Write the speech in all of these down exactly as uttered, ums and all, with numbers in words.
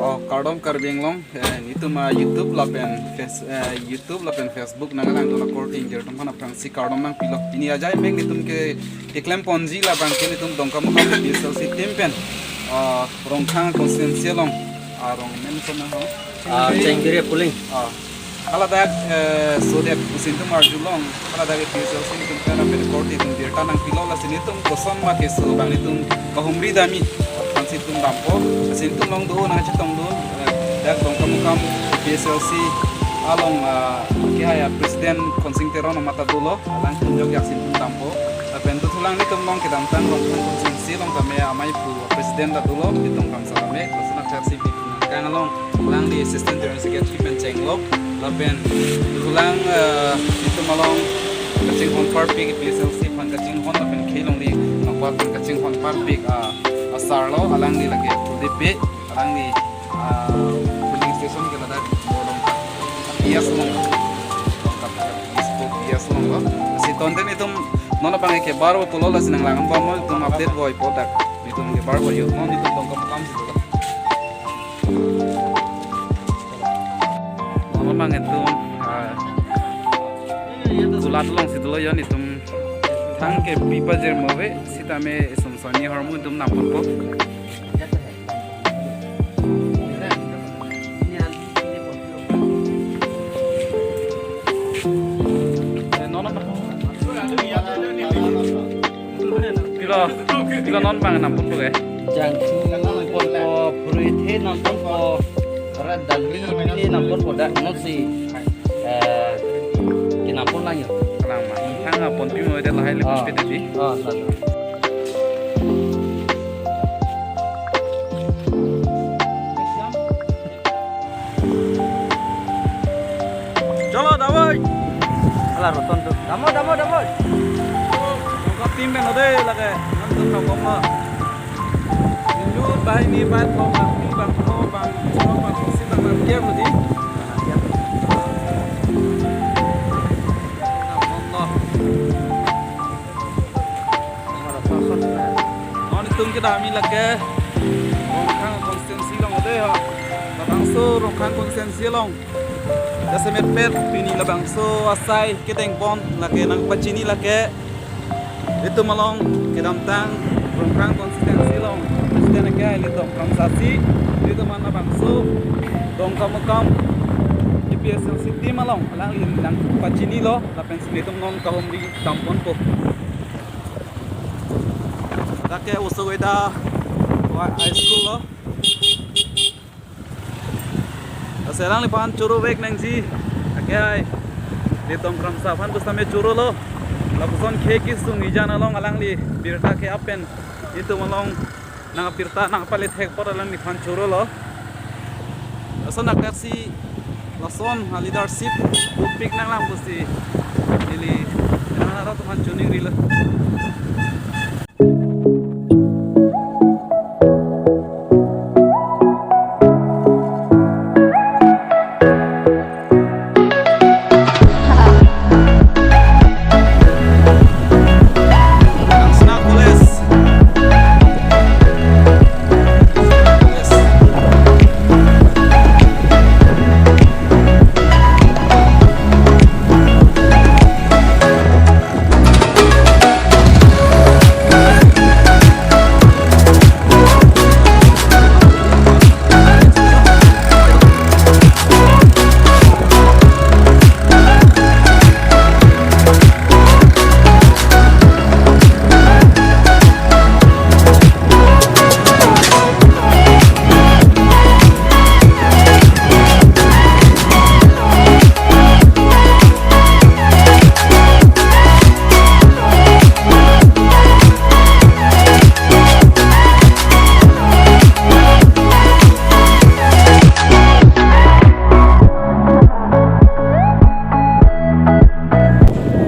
Oh, kardom Karbi Anglong, eh, netum a YouTube lapen Face-, eh, YouTube lapen Facebook nanglang dona korte ingjir atum aphan aphrangsi kardom nangpilo. Pini ajai mek netum ke keklempon ji labang ke netum Dongkamukam P S L C team pen, ah, Rongkhang constituency along, ah, rong men son na ho? Ah, Chengkiri polling. Ah, haladak, eh, sodet pusi netum arjulong, haladak P S L C netum pen apen korte atum birta nangpilo, lasi netum koson ma keso abang netum kahumri dami, aphansi netum dampo, lasi netum along do nangchetong dun, eh, dak Dongkamukam P S L C along, ah, kehai a president Khonsing Teron amat ta dolo, alang tunjok jaksi netum dampo, lapen dothulang netum along kedamtang Rongkhang constituency along tame amei pu president ta dolo, Litongkam Sar ame, lason akhar si Bipin Kang along, alangli assistant general secretary pen chenglo, lapen dothulang, eh, netum along kachinghon parpik, P S L C aphan kachinghon lapen khei longri nangpa aphan kachinghon parpik, ah, asar lo, alangli lake Pradip Bey, alangli, ah, polling station ke ladak Dongkamukam P S along, Dongkamukam P S along lo. Si tonte netum non abang ke barpo pulo, lasi nanglang bom netum update voipo dak. Netum ke barpo yo, non netum Dongkamukam si dolo. Non abang netum, ah, kulat along si dolo yo, netum thang ke pi pajirmo ave, sitame eson sonni ahormu netum namponpo. Eh, non abang. Pilo, pilo non abang namponpo ke? Jangthu namponpo, phurui the namponpo, rat dali the namponpo, dak non si, eh, kenampon lang yo. Kalang ma. Thang a ponpimo ave lahai le, ah, ponpi tadi. Ah, sadu. Cholo, damoi. Ala roton tu. Damo, damo, damo. Dongka team pen ode lake. Nang tum nang bom ma. Indu bai ni bai ko bang ni bang ko bang ko bang si bang bang kiam di. Nang bom ma. Non netum kedam lake Rongkhang constituency along ode ho. Labangso Rongkhang constituency along jasemet pet pini labangso asai kedeng pon lake nangpachini lake. Netum along kedamtang Rongkhang constituency along president ke Litongkam Sar si, netum an labangso Dongkamukam P S L C team along alangli nangpachinilo. Lapen si netum non kahumri damponpo. Dak ke Uso Goida High School lo. Lasi alangliphan choro vek nangji. Dak ke ai Litongkam Sar aphan pusitame chorolo. Lapuson khei kesung ijan along alangli birta ke-ap pen netum along nang birta nangpale thek apot alangliphan chorolo. Lason akhar si lason a leadership dopik nanglang pusi neli nang arat aphan choningrilo.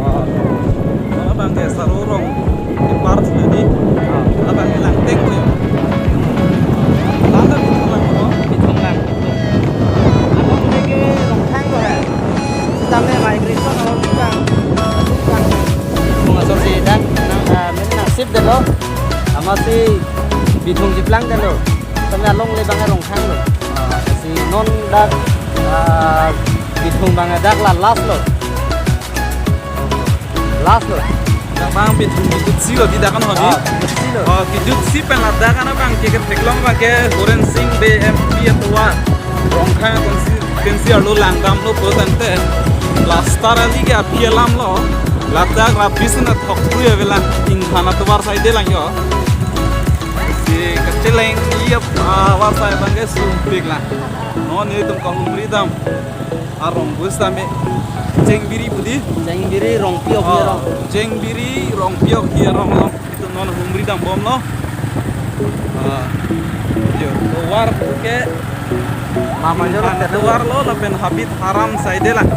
Wah, mana bang ke sarorong di parts ini. Ah, mana bang ke Langteng ko ya. Langteng itu lang ko. Itu lang. Along lake Rongkhang lo hai. Sitame migration along tukang. Tukang asor si dak nang, ah, men nang shift detlo. Amatsi Bithung cheplang detlo. Sitame along le bang Rongkhang lo. Ah, Non dak, ah, Bithung abang dak la last lo. Last lo. Dak abang Bithung kejutsi lo, di dak kan hodi. Ah, kejutsi lo. Oh, kejutsi pen ladak kan abang ke ketheklong abang ke Horensing Bey M P atovar Rongkhang konstituensi arlo langdamlo pulotangte, plaster ali ke aphi alam lo. Ladak rabi sina thokpui avelang, inghan atovar side lang jo. Si kacheleng iya, ah, atovar side abang ke sumpik lang. Non nelitum kahumri dam arong bus tame Chengbiri pu di. Chengbiri Rongpi ok. Oh, Hiaram. Chengbiri Rongpi ok Hiaram along. Itum non humri dambomlo. Ah, yo, tovar ke mama jolo inghan tovar lo lapen habit haram side lang.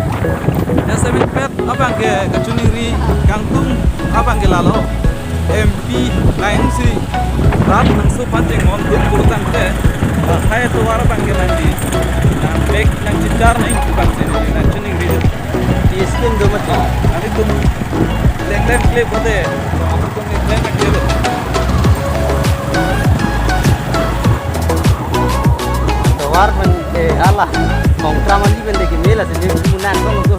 Ya, sevenpet abang ke kachiningri kangtung abang ke lalo. M P lain si rat nangso pancheng mon dun pulotangte, ah, hai tovar abang ke nangdi, nang bek nangchichar nang itum abang si nangchiningri. Di scheme do mati. Nelitum leng leng kle pote. Nelitum leng leng kle. Tovar pen, eh, ala. Kongtram ali pen de kemela si de munan kong ko.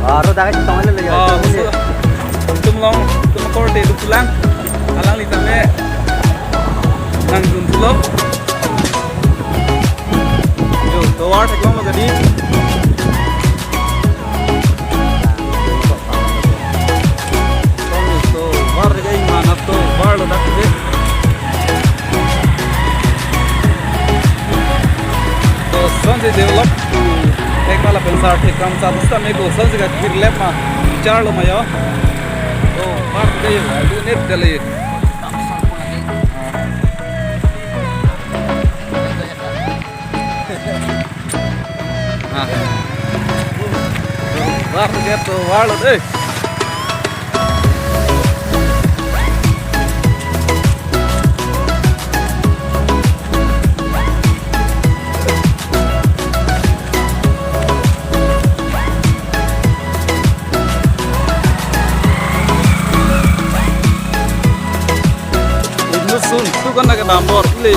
Aro dak tong ale le. Oh, so, itum along, itum akorte itum pulang. Alangli tame nangdun pulo. Yo, tovar theklonglo kadi. Tovar ke inghan atovar lo dak ke. Kosonsi develop, ek mala pen sarthe kam sa pusitame kosonsi kakhirlep ma, charlo ma yo. Tovar ke yo, alu net kali. Ah. Tovar ke tovar lo dei. Inut sun, tu kan lagi dambor, le.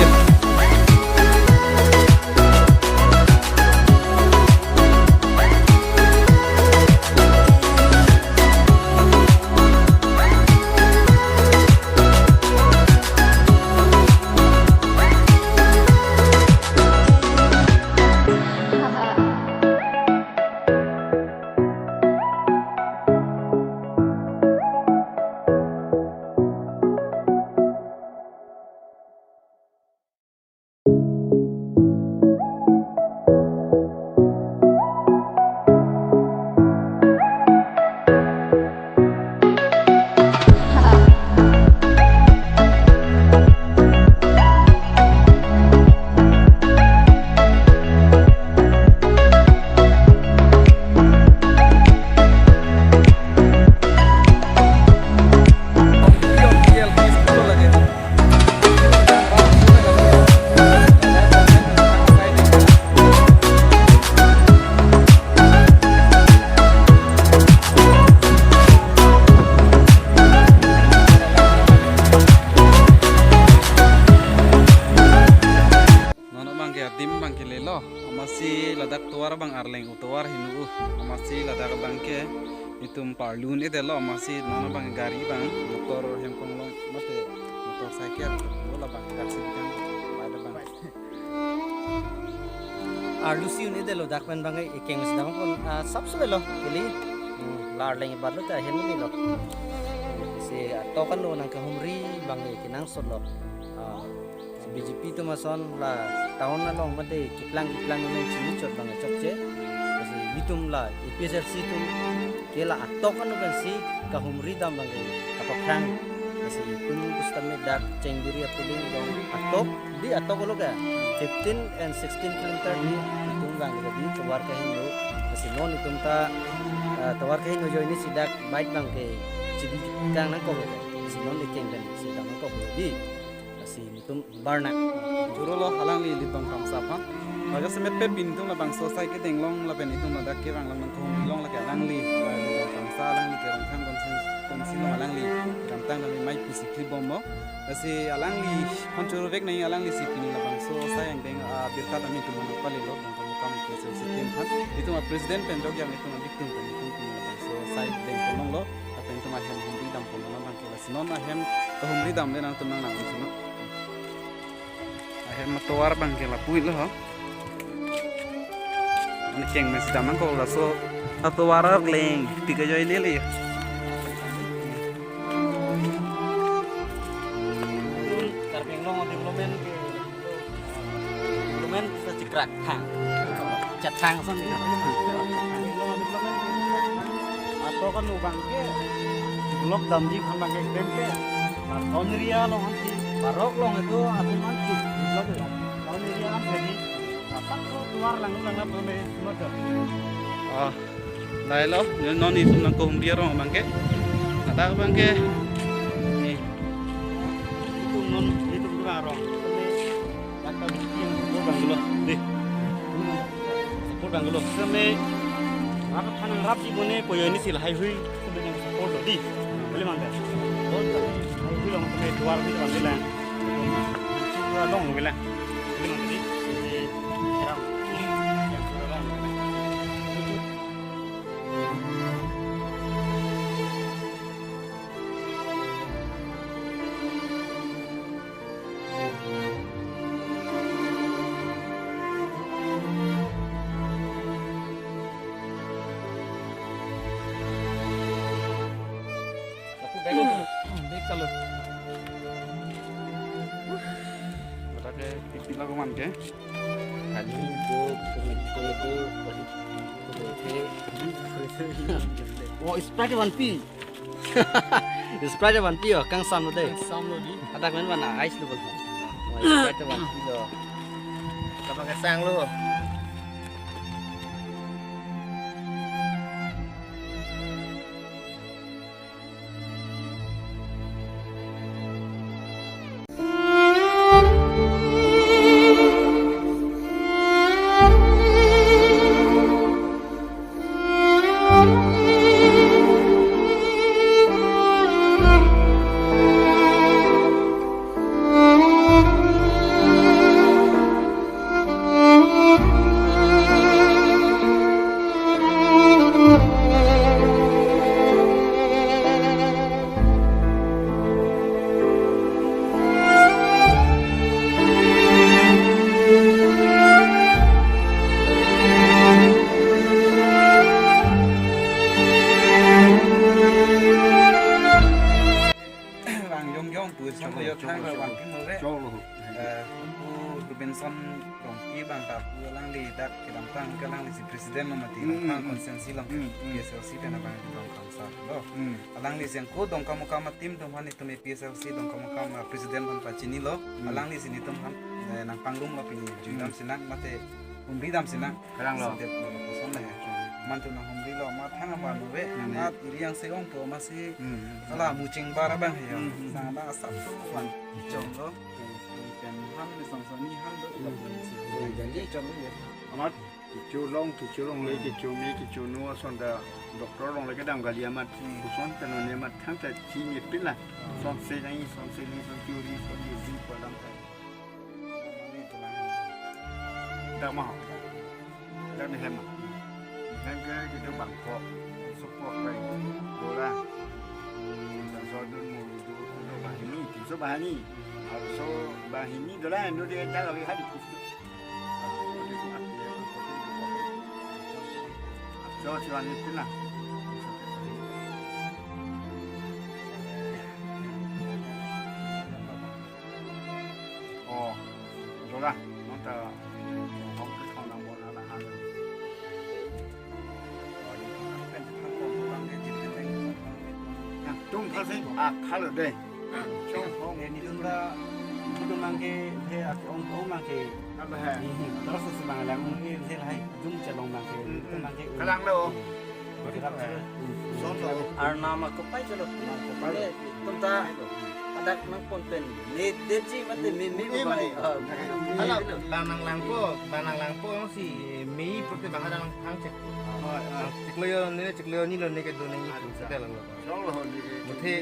Non abang ke adim abang ke lelo, amatsi ladak tovar abang arleng atovar hinu, amatsi ladak abang ke itum parlun-edetlo, amatsi non abang gari abang motor hemkong along mate motor cycle lo labang gari si bikang bai labang. Arlu si un-edetlo dak pen abang ke ekeng sedang pon, ah, sap sule lo kali. Hmm, la arleng ibat lo ta hem ni lo. Si atok kan lo nangkahumri abang ke kenangsot lo. Ah, B J P atum ason la town along mate keplang keplang nang chini chot abang chokche. Lasi itum la A P H L C atum ke la atok ano pensi kahumri dam abang ke kapaphrang. Lasi itum pusitame dak Chengbiri apuli along atok, di atok lo ke fifteen and sixteen kilometer di itum abang ke di tovar kaheno. Lasi non itum ta, eh, tovar kaheno ajoine si dak bike abang ke chibi kang nangkok lo ke. Lasi non ekeng pen si dam nangkok lo di. Lasi itum barna. Juro lo alangli Litong Tamsa aphan. Laga semet pe pin itum labangso asai kedeng along lapen itum ladak kevang lang nangkong along lake alangli, eh, Litong Tamsa alangli ke Rongkhang konsin, konsin along alangli kedamtang kami mai pisi klibomlo. Lasi alangli aphan choro vek nai, alangli si pini labangso asai angdeng, ah, Pirta tame itum aphan nangpalelo, Dongkamukam P S L C team aphan. Itum a-president pen jok yang itum a-big team pen itum pini labangso side dengpon longlo, lapen itum ahem humri dampon longlo abangke lasi non ahem kahumri damle nangtum nang nang itum. Ahem atovar abangke lapu-iklo ho. Ani keng mesi dam nangkok laso atovar arleng pik ajoine le. Karbi Anglong development ke development sa chikrak thang. Chathang son ni. Ato kan ubang ke. Blok damji khan abangke klem ke. Town area along si. Parok along itu atum an si. Blok ya. Town area an jadi. Asak tu keluar lang lang na pone semua tu. Ah, lailo, non itum nangkahumri arong abangke. Ada abangke. Ni. Itu non, itu tu arong. Kata bukti yang support abang dulu. Deh. Support abang dulu. Seme rap thanang rap di mone koyo ini si lahai hui. Seme yang support lo di. Boleh mangga. Don kami lahai hui long seme dua hui long bilang. Dua long bilang. Boleh mangga di. Jadi, sekarang. Yang sudah long. Aku bag itu. Hmm, bag kalau. Mata ke tipi lagu man ke? Kali itu, itu, itu, itu, itu. Oh, Sprite one P. Sprite one P yo, kangsam lo dei. Kangsam lo di. Adak men mana ice lo bol. Oh, Sprite one P lo. Kapakai sang lo. Vang yong yong pu son ko yo thang ra vang king lo re. Chong lo. Eh, pu Robinson Rongpi abang ta pu alangli dak kedamtang ke alangli si president lo mati. Hmm, Langkhang hmm. Constituency along Hmm, hmm. P S L C pen abang di Dongkamukam sa lo. Hmm. Alangli si angko Dongkamukam a-team atum aphan itum P S L C Dongkamukam a-president aphan pachini lo. Hmm. Alangli si netum aphan, eh, nangpangrum lo pini. Jui dam Hmm. sinang mate humri dam sinang. Kerang lo. Sedet lo puson na ya. Mantu nanghumri lo, ma thang abang lo ve, Hmm. amat iri yang se ong po ma si. Hmm. Ala muching bar abang ya. Hmm. Sang abang asap wan chong lo. Pen han ni song song ni han lo. Hmm. Hmm. Jadi chong lo ya. Amat kecho long, kecho long le, Hmm. kecho me, kecho nu, ason ta doctor along le kedam kali amat. Hmm. Puson pen non amat thang ta chi ni pin la. Hmm. Son se nai, son se ni, son churi, son ye si, ko lam ta. Dak ma ho. Dak ni hem ma. Hem ke kita bangkok. Support kai. Dola. Sang so dun mu du du bahini. Tinso bahini. Arso bahini dola endo dia ta lagi hadi. So si wani pina. Oh, dola, nonta hong ke thong nang bon ala hal. Tum phase a khalo de. Chong hong ni tum da, tum nang ke the a ong ong nang ke. Apa ha? Terus semang lang ong ni the lahai tum chelong nang ke. Tum nang ke. Kalang lo. Arnam ako pai chalo. Tum ta adak nangpon pen. Ne detji mate me me. Ala bang nang langpo, bang nang langpo si me pute bang ada nang hang chek. Chiklo yo ne chiklo yo ni lo ne ke do ne ni pute lang lo. Muthe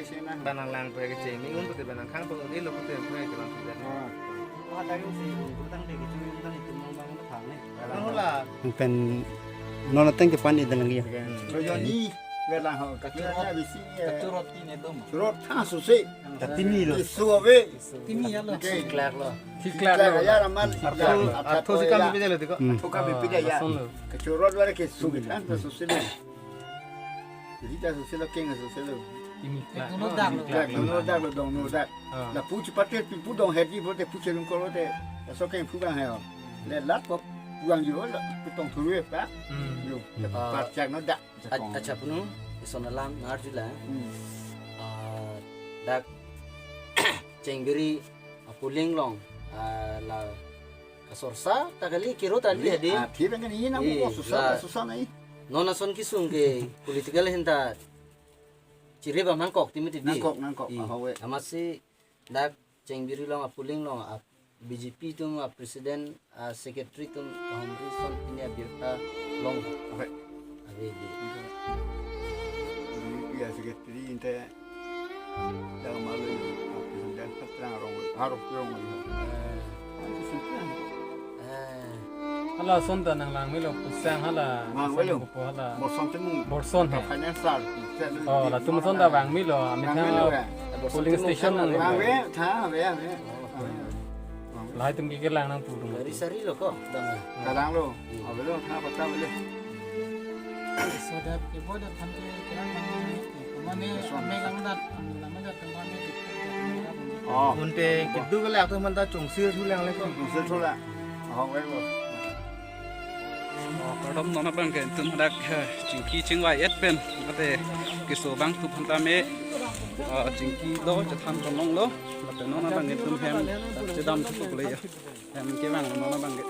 bang nang langpo ke che me un pute bang nang khang po ni lo pute pute ke lang pute. Wah, tadi si un putang de ke cumi un tadi tum Pen non ateng ke pan idang lagi ya. Lo joni, velang ho. Kachurot. Kachurot pine dom. Churot tha susi. Katimi lo. Isu ave. Timi ya lo. Oke. Klak lo. Klak lo. Ya ramal. Artho, artho si kami pide lo tiko. Hmm. Artho kami pide ya. Lason lo. Kachurot vare ke sugi tha susi lo. Jadi ta susi lo keng susi lo. Timi klak. Dongno dak lo. Klak, dongno dak lo, dongno dak. Ah. La puchi pate pi pu dong hedi bote puchi rung kolo te. Laso keng pu bang he ho. Le lat ko puang jo la pu tong thuru e pa. Hmm. Yo. Ah. Parchak no dak. Ach-, acha punu, ison alam, nangarju la. Hmm. Ah, dak Chengbiri apuling long, ah, la kasorsa, ta kali kiro ta li hedi. Ah, thir kan ini na. Eh, mo susah, la susah na i. Non ason kesung ke political ahin ta chiri ba mangkok timi ti di. Nangkok, nangkok, eh, ah, hawe. Amatsi dak Chengbiri long apuling long a B J P atum a president a secretary atum kahumri son pini abirta long. Ave. Ave di. B J P a secretary inte dak malu a president Patrang Rong, Harok Rong. Eh. Anti sempurna. Eh. Hala son ta nanglang melo, pusang hala. Mang melo. Hala. Borson Timung. Borson he. Finance sir. Oh, latum son ta vang melo, amin vang melo, eh. Polling station nang. Vang ve, tha ve, ve. Lahai atum ke kelang nang pudung. Gari sari lo ko, dang. Kalang lo. Hmm. Ave lo, tha pata ave lo. Soda ke boda than ke kelang nang. Mane, me lang dat, lang dat, mane. Oh. Unte kedo ke lak tu manta chungsir thu lang le ko. Chungsir thu lang. Oh, ve lo. Oh, kardom non abang ke tum dak, eh, chingki chingvai et pen, mate keso abang tu phanta me, eh, chingki do chethan tonlong lo, mate non abang ke tum hem chedam thu kule ya. Hem kevang non abang ke.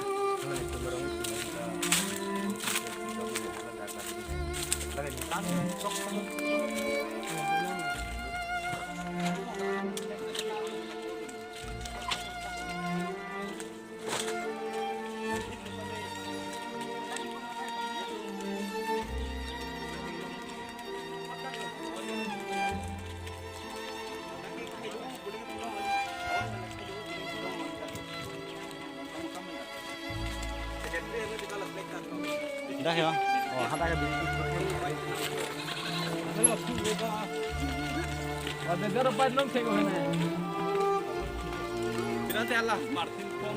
Dah ya. Oh, hadak ke. Ada garap bat long thek ko na. Kita te Allah Martin Kong.